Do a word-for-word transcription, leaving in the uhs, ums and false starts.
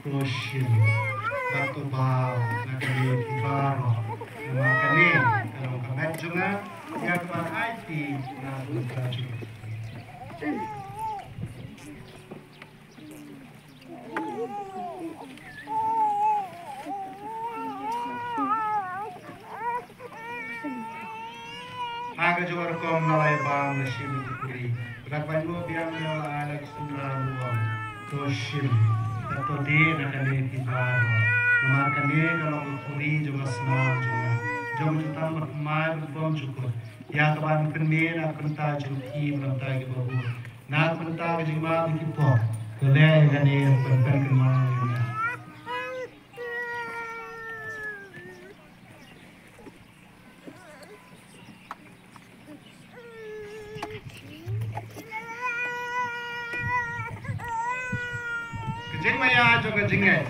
To shim bad to baw na kane ki baroh, namar kane ka long ka met jong nga ïa ka ban aiti na ka bynta jong ka. Ha ka jong ka rukom la lai bam la shim ïa ki khuri. Bad ban ïoh biang ïa la ai la ki sumra rukom. To shim bad to dih na kane ki baroh. Namar kane ka long ka khuri jong ka snam jong nga, jong ka jutang bad mai bad bymjukut, ïa ka ban pynmih na ka bynta jong ki bad na ka bynta kiba bun, na ka bynta ka jingmap ïa ki pop. To leh ïa kane ban pynkynmaw ïa nga. Ka jingmaïa jong ka jingngeit.